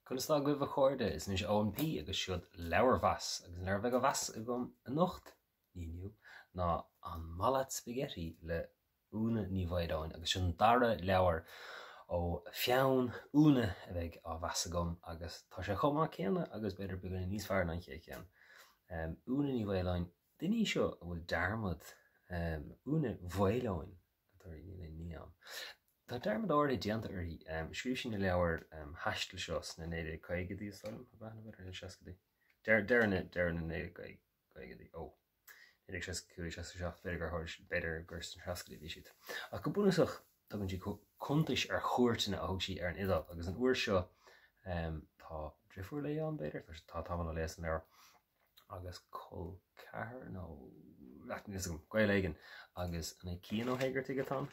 Conas tá agaibh a chairde? Is mise Eoin P agus seod leabharmheas agus an leabhar a bheidh á mheas agam anocht, ní inniu, ná An Maith Leat Spaghetti le Úna Ní Mhaoileoin agus seo an dara leabhar ó pheann Úna a bheidh á mheas agam agus tá sé chomh maith céanna agus b'fhéidir beagáinín níos fearr ná an chéad cheann. Úna Ní Mhaoileoin, duine í seo a bhfuil dearmad, Úna Mhaoileoin atá uirthi, níl aon ní ann. Tá dearmad áirithe déanta uirthi. Scríobh sí na leabhair thaistil seo sna 1950idí, is dóigh liom, ab ea? Nó b'fhéidir na 60idí. Deireadh na deireadh na 1950idí. Ó, 1965, 67, b'fhéidir gur b'fhéidir gur sna 60idí a bhí siad. Ach go bunúsach, tugann sí cuntais ar chuairteanna a thug sí ar an Iodáil, agus an uair seo tá driofúr léi ann, b'fhéidir, tá tamall ó léas an leabhar. agus col ceathar nó níl a fhios agam, gaol éigin agus an é Cian Ó hÉigeartaigh atá ann?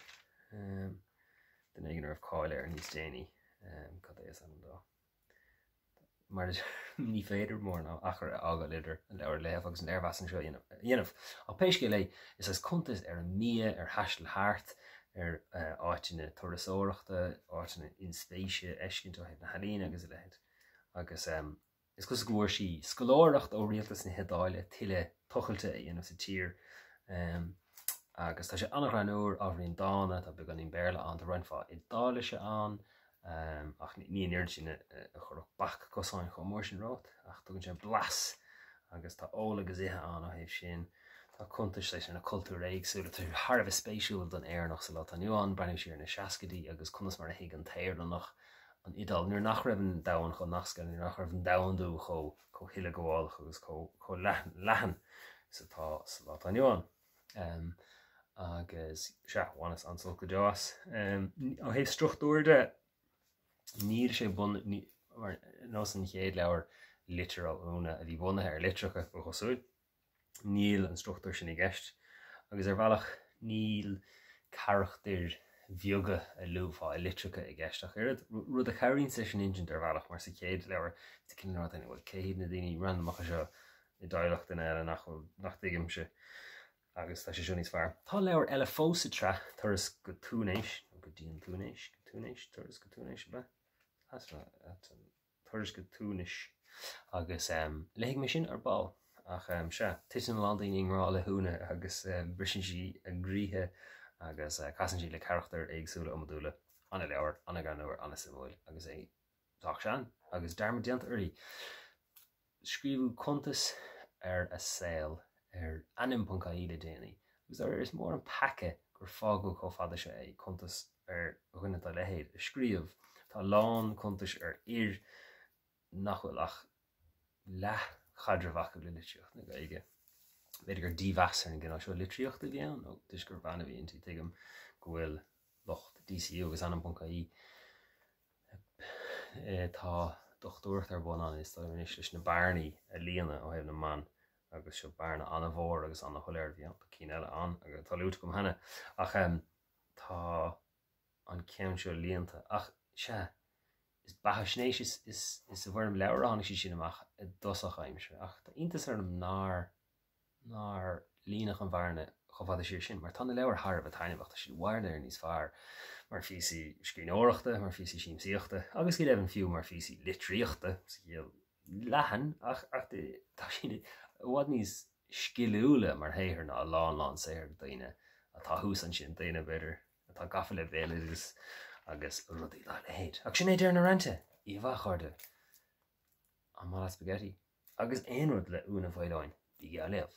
Duine éigin a raibh cáil air níos déanaí, cad é is ainm dó? Mar ní féidir mórán achair a fhágáil idir an leabhar a léamh agus an léirmheas anseo a dhéanamh. Ach pé scéal é, is as cuntas ar an mbia, ar thaisteal thart ar áiteanna turasóireachta, áiteanna inspéise a fheiscint ó thaobh na healaíne agus a leithéid. Agus Is cosúil go bhfuair sí scoláireacht ó rialtas na hIodáile tuilleadh tochailte a dhéanamh sa tír agus tá sé an-ghreannmhar, ábhairín dána, tá beagáinín Béarla ann, tá roinnt mhaith Iodáilise ann ach ní an oiread sin a chuirfeadh bac cosáin chomh mór sin romhat ach tugann sé blas agus tá ól agus ithe ann ó thaobh sin. Tá cuntais leis ar na cultúir éagsúla, tá sé thar a bheith spéisiúil don Éireannach sa lá atá inniu ann, breathnú siar ar na seascaidí agus conas mar a thuig an tÉireannach an Iodáil nuair nach raibh an domhan chomh nasctha, nuair nach raibh an domhandú chomh chomh huileghabhálach agus chomh chomh leathan is atá sa lá atá inniu ann. Agus sea, bhaineas an-sult go deo as. Ó thaobh struchtúir de, níl sé bun ar nós an chéad leabhar Litir ó Úna a bhí bunaithe ar litreacha, ba chosúil. Níl an struchtúr sin i gceist agus ar bhealach níl carachtair bheaga a luafá i litreacha i gceist ach oiread, rud a chabhraíonns leis an insint ar bhealach mar sa chéad leabhar bhí cineál rud bhuel cé hiad na daoine randamacha seo i dteaghlach duine eile nach bhfuil, nach dtuigimse agus tá sé seo níos fearr. Tá leabhar eile fós sa tsraith, Turas go Túinéis, nó go dtí an Túinéis, go Túinéis, Turas go Túinéis ab ea? Turas go Túinis agus léifidh mé sin ar ball. Ach sea, titeann a lán daoine i ngrá le hÚna agus briseann sí a gcroíthe agus casann sí le carachtair éagsúla iomadúla. An-leabhar, an-ghreannmhar, an-suimiúil agus é sách sean agus dearmad déanta uirthi. Scríobhadh cuntas ar a saol ar Anam.ie le déanaí agus dá réir is mór an peaca gur fágadh chomh fada seo é, cuntas ar dhuine dá leithéid a scríobh. Tá a lán cuntais ar fhir nach bhfuil ach leathchaidreamh acu le litríocht na Gaeilge. B'fhéidir gur dímheas ar an gcineál seo litríochta a bhí ann, nó toisc gur bhean a bhí inti. Tuigim go bhfuil lucht DCU agus Anam.ie Tá dochtúireacht ar bun ann is dóigh liom anois leis na bearnaí a líonadh ó thaobh na mban agus seo bearna an-mhór agus an-shoiléir a bhí ann. Tá cinn eile ann atá luaite agam cheana ach tá an ceann seo líonta. Ach sea, is beathaisnéis is is i bhfoirm leabhair a tháinig sí sin amach i dtosach aimsire ach tá iontas orm nár nár líonadh an bhearna chomh fada siar sin, mar tá na leabhair thar a bheith taitneamhach, tá siad i bhfad Éireann níos fearr mar phíosaí scríbhneoireachta, mar phíosaí siamsaíochta agus go deimhin fiú mar phíosaí litríochta sa chiall leathan ach ach tá siad i bhfad níos sciliúla mar shaothair ná a lán lán saothair daoine atá thuas ansin, daoine b'fhéidir atá gafa le béaloideas agus rudaí dá leithéid. Ach sin é deireadh na rainte! Oíche mhaith, a chairde! An maith leat spaghetti? Agus aon rud le Úna Mhaoileoin, bígí á léamh.